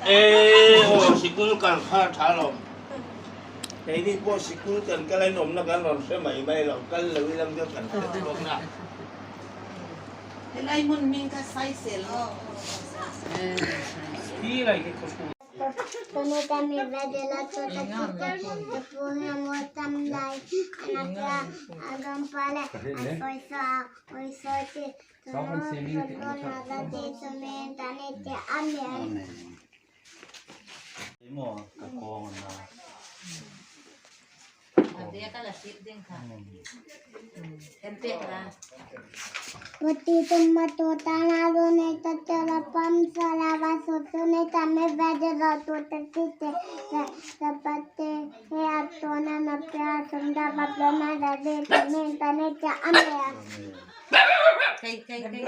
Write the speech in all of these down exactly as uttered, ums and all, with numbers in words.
Eh, oh, sikul kan kha tha lo. Kei ni po sikul kan kal a, nawmna kan rawn hre mai mai lo, kal lo i lam kan hre lo na. Helai mun min ka sai sel. Hi lai ki khospu. Tuni ta mi ve dela tu ta ti te, ta pu hi mo tam lai, ana ka agam pale, an poi so, oi so ti, tuni so na da ti so me ta ni te, amen. Mo ka kong na. A ve ka la sip ding kha. Em pek la. Puti tum ma tu ta na lu ne ta te la pam sa la va su tu ne ta me ve de la tu ta ti te. Ta, ta pa te he a tu na na pe a sum da va pe na da de ta me ta ne ta amen. Kai, kai, kai.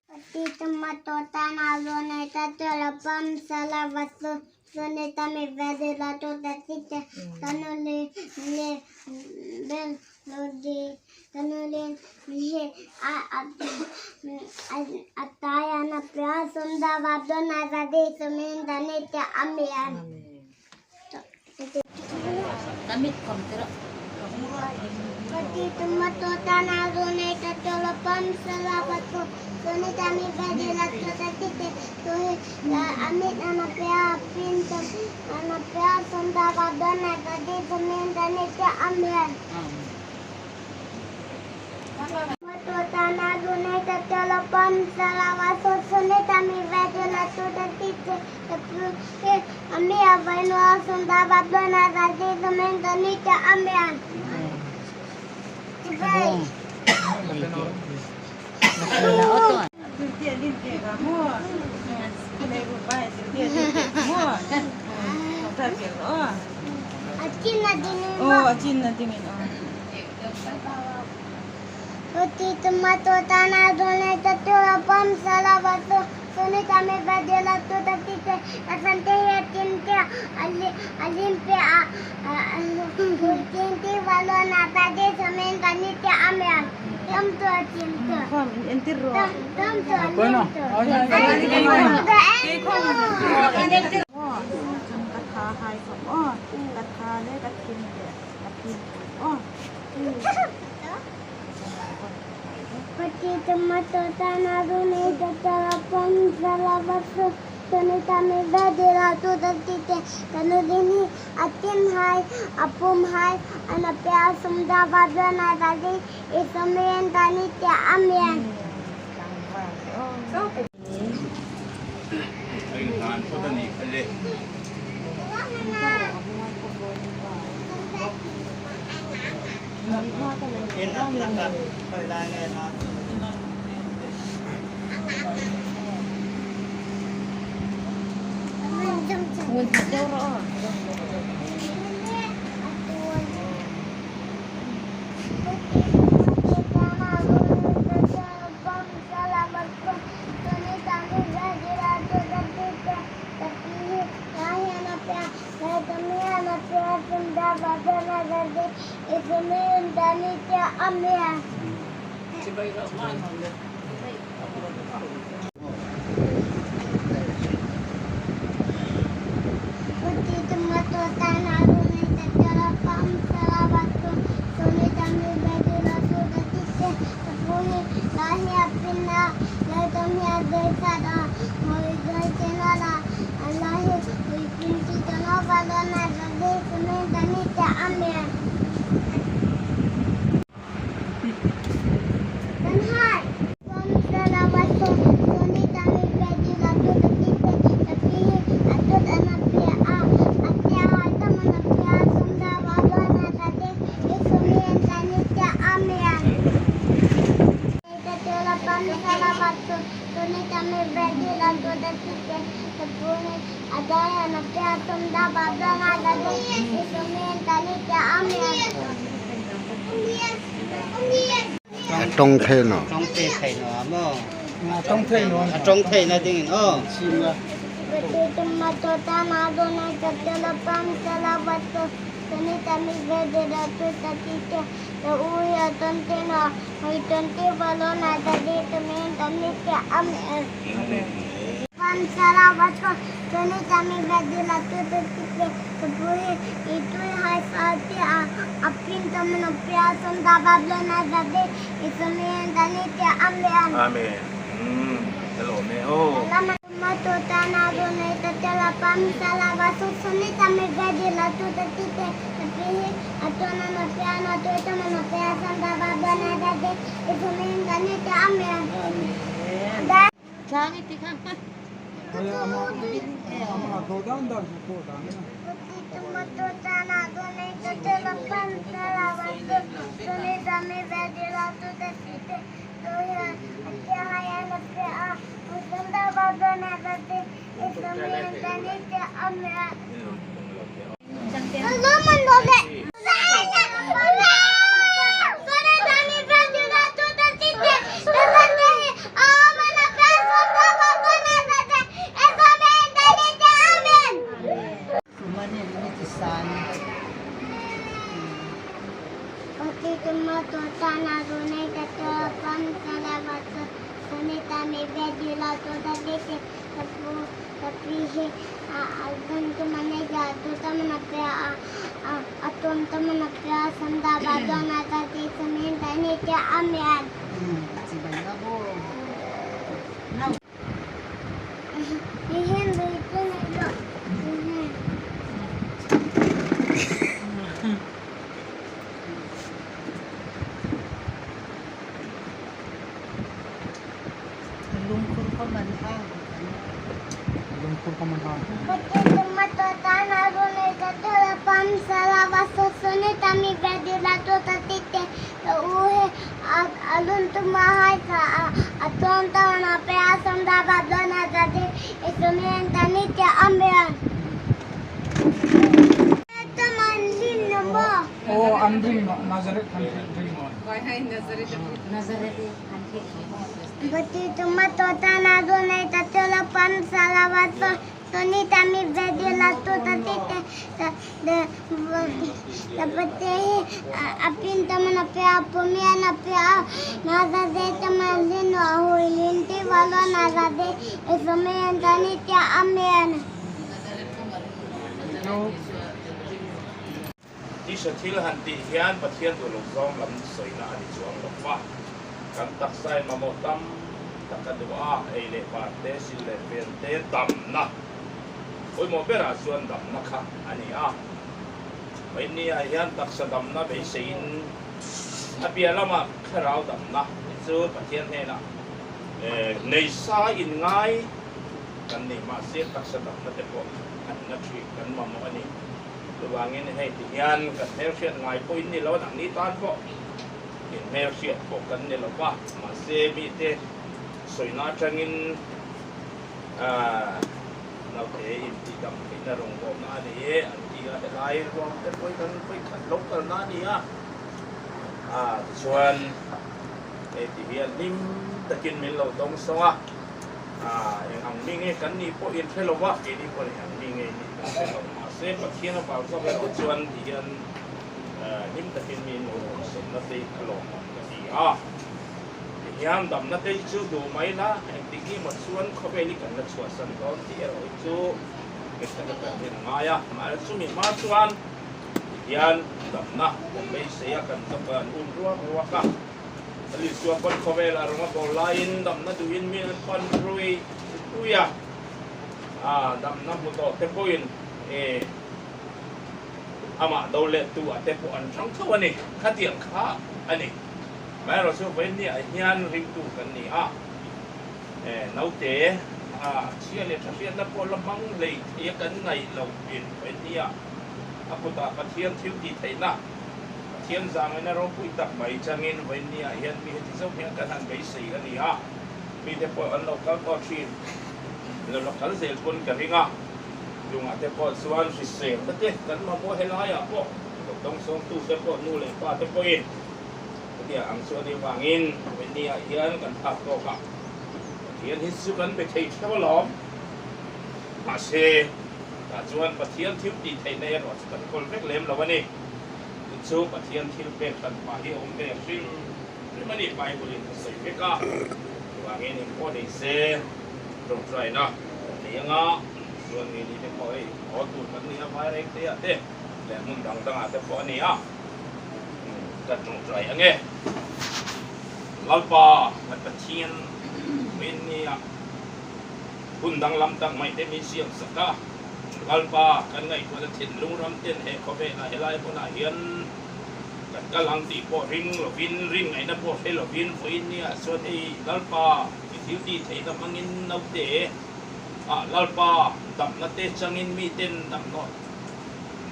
Puti tum ma tu ta na lu ne ta te la pam sa la va su. Suni ta mi ve de la tu ta ti te, ta nu le, le, bel, lo di, ta nu le, mi he, a, a, a, a ta ya na pe a sum da va do na da de su me ta ni te amen. Amen. Ta mit khom te ro. Puti tum ma tu ta na lu ne ta te la pam sa la va su, suni ta mi ve de la tu ta ti te, tu hi, la, a mit ana pe a pin ta, ana pe a sum da va do na da de su me ta ni te amen. Amen. Ma tu ta na lu ne ta te la pam sa la va su, suni ta mi ve de la tu ta ti te, ta pu, he, a mi a vai no a sum da va do na da de su me ta ni te amen. Ti vai. A chin na dingin. Oh, a chin na dingin, oh. Puti tum ma tu ta na lu ne ta te la pam sa la va su, suni ta mi ve de la tu ta ti te, ta san te he tin te, a li, a lim pe a, a, a, tin te va lo na ta de su me ta ni te amen. Tam tu a tin tu. Khom, en tir ro. Tam, tam tu a lim tu. Ai, ai, ai, ai. Oh, chun ka tha hai khom. Oh, ka tha le ka thin le. Puti tum ma tu ta na lu ne ta te la pam sa la va su, suni ta mi ve de la tu ta ti te, ta nu le ni a tin hai, a pum hai, ana pe a sum da va do na da de, i su me ta ni te amen. A ṭawng thei naw. Ṭawng thei naw maw. A ṭawng thei naw. A ṭawng theina dingin, aw. Suni ta mi ve de la tu ta ti te, ta u hi a ṭawng thei naw, hoi ṭawng thei va lo na ta de tu me ta ni te amen. Pan sala vaso, suni tami gadila tu tu tite, tu pui, itu hai sati a, apin tamu na pia son da bablo na gade, isumi tani te amen. Amen. Hmm. Hello, me ho. Lama ma to tana do ne ta tela pan sala vaso, suni tami gadila tu tu tite, tu pui, atona na pia na tu tamu na pia son da bablo na gade, isumi tani te amen. Amen. Tlang i ti kha. Aya ama, ama to dan dan ko dan na. Tapu, tapi hi, a, a, dan tu mana ja, tu ta mana pe, a, a, a, ton ta mana pe, a, sanda ba, don a ta te, samin ta ni te, amen. Hmm, si ba na bo. Na. Ni hin du tu na do. Mhm. Lungkhur ko man ha. Lungkhur ko man ha. Pati tuma to tana rune ka tala pan sala vaso suni tami bedi la to tatite. To uhe a, a lun tuma hai sa a, a ton ta na pe a son da ba do na da de. Isumi en tani te amen. Taman lin no mo. Oh, an ring no, Nazareth kan ring no. Why hai Nazareth? Nazareth kan ring no. Pati tuma to tana rune ka tala pan sala vaso suni tami bedi la to tatite. Ta, de, ta pati, a, a pin ta mana pe, a pumi ana pe, a, na da de ta mana lin no, a hui lin ti valo na da de, isumi en tani te amen. Tisa thil han ti hian Pathian duh lo zawng lam sawina a ni chuang lo va. Kan taksa hi mamawh tam tak a duh a, ei leh bar te, sil leh fel te, damna. Pawimawh berah chuan damna kha a ni a. Vawiinah hian taksa damna beiseiin a piah lamah thlarau damna chu Pathian hnenah, eh, neisa inngai kan ni, mahse taksa damna te pawh kan na ṭhin kan mamawh a ni. Chuvangin hei ti hian kan hmelhriat ngai pawhin ni lo, nangni tan pawh inhmelhriat pawh kan ni lo va, mahse mite sawina aṭangin, a, naute intihdam theihna rawngbawlna a ni e, an ti a, helai ruang te pawh kan pawi khat lo kalna a ni a. A, tichuan hei ti hian hlim takin min lo dawngsawng a. A, eng ang mi nge kan nih pawh in hre lo va, keini pawh eng ang mi nge nih kan hre lo. Mahse, Pathian a val zawk erawh chuan ti hian, a, hlim takin min lo dawngsawngna te a lawmawm ka ti a. Ti hian damna te chu duh mai la, engtik hi maw chuan khawvel hi kan la chhuahsan dawn tih erawh hi chu hmel taka kan rin a ngai a. Mahse, chumi hma chuan ti hian damna kan beisei a, kan ṭawngin kan un ruak ruak a. Lal Isua pawn khawvel a rawng a bawl laiin damna duhin mi an pan rui rui a. A, damna hmu tawh te pawhin, e, amah do lettu a te pawh an ṭhang tho a ni. Khatiang kha a ni. Amaherawhchu vawiinah hian ringtu kan ni a. E, naute, a, chhia leh ṭha hriatna pawh la hmang hlei thei a kan ngaih loin vawiinah a kutah Pathian thil tih theihna, Pathian zangaina ropui tak mai changin vawiinah hian mi heti zawng hian kan han beisei a ni a. Mite pawh an lo kal tawh ṭhin, lo, lo kal zel pawn ka ring a. Chungah te pawh chuan hrisel te kan mamawh, helaiah pawh lo dawngsawngtu te pawh, nu leh pa te pawhin, tia ang chu a ni vangin, vawiinah hian kan phak tawk a. Pathian hi chu kan be thei ṭheuh alawm. Mahse, tah chuan Pathian thil tih theihna erawh chu kan kawl vek lem lo a ni. Chu Pathian thil pek kan pah hi a awm ve hrim hrim a ni, Bible-in a sawi vek a. Chuvangin inpawh ni se, ṭawngṭaina. Anga, chuan ni ni te pawh hi, aw tur kan ni a, Vairengte ah te, le hmun dang dang ah te pawh a ni a. Hmm, kan ṭawngṭai ang e. Lalpa, kan Pathien, vawiin ni a, hun danglam tak mai te min siam sak a. Lalpa, kan ngaihtuahna thinlung ram ten he khawvela helai hmunah hian kan kal ang tih pawh ring lovin, rin ngaihna pawh hre lovin, vawiin ni ah chuan hei Lalpa, i thil tih theihna hmangin naute, a, Lalpa, damna te changin miten damdawi,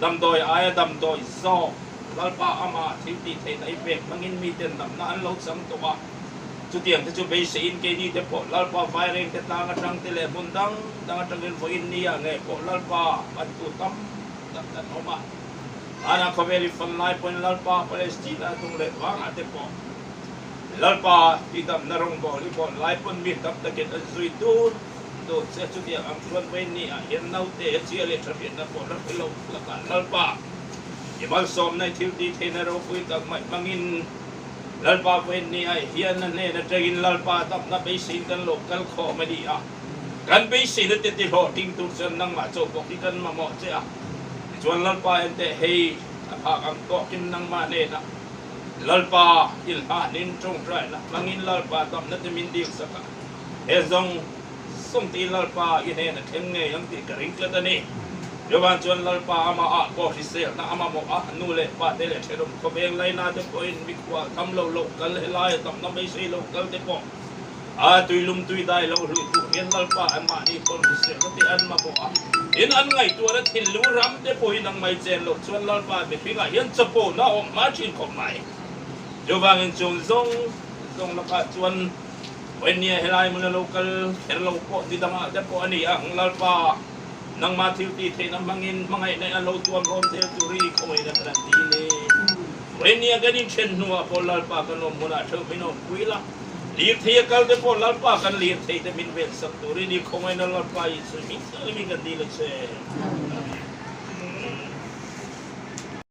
damdawi aia damdawi zawk. Lalpa, ama thil tih theihna i pek hmangin miten damna an lo chang tawh a. Chutiang te chu beiseiin keini te pawh Lalpa, Vairengte tlang aṭang te leh hmun dang dang aṭangin vawiin ni ah nge pawh Lalpa, bantu tam tak kan awm a. Ana khawvel i fan lai pawhin Lalpa, Palestina tung leh vangah te pawh Lalpa, i damna rawngbawl i bawl lai pawn mi tam takin an zui tut tut che. Chutiang ang chuan vawiin ni ah hian naute chia leh ṭha hriatna pawh rak hre lo lakah Lalpa, i malsawmna, i thil tih theihna ropui tak mai hmangin Lalpa, vawiin ni ah hian na hnen aṭangin Lalpa, damna beiseiin kan lo kal khawm a ni a. Kan beiseina te tihlawhtling tur chuan nangmah chauh bawk hi kan mamawh che a. Tichuan Lalpa, en teh, hei a phak ang tawkin nangmah hnenah Lalpa, i hlan in ṭawngṭaina hmangin Lalpa, damna te min dil sak a. He zawng zawng te Lalpa, i hnena thleng ngei ang tih ka ring tlat a ni. Chuvang chuan Lalpa, amah pawh hriselna a mamawh a, nu leh pa te leh ṭhenawm khawveng laina te pawhin mikhual tham lo lo kal helai, damna beisei lo kal te pawh a tuilum tuidai lo hlui tur hian Lalpa, anmahni pawh hriselna te an mamawh a. In an ngaihtuahna thinlung ram te pawh hi nangmah i chen lo chuan Lalpa, mihringah hian chapona a awm hma ṭhin khawp mai. Chuvangin chuan zawng zawng lakah chuan vawiin nia helai hmuna lo kal kher lo pawh ni dangah te pawh a ni ang Lalpa. Nangma thil tih theihna hmangin hmangaihna a lo tuam hlawm zel tur i ni khawmaina kan dil e. Vawiin nia kan inṭhen hnuah pawh Lalpa, kan awm hmunah ṭheuh min awmpui la. Lirthei a kal te pawh Lalpa, kan lirthei te min vensak tur i ni khawmaina Lalpa Isu hming tlangin kan dil a che.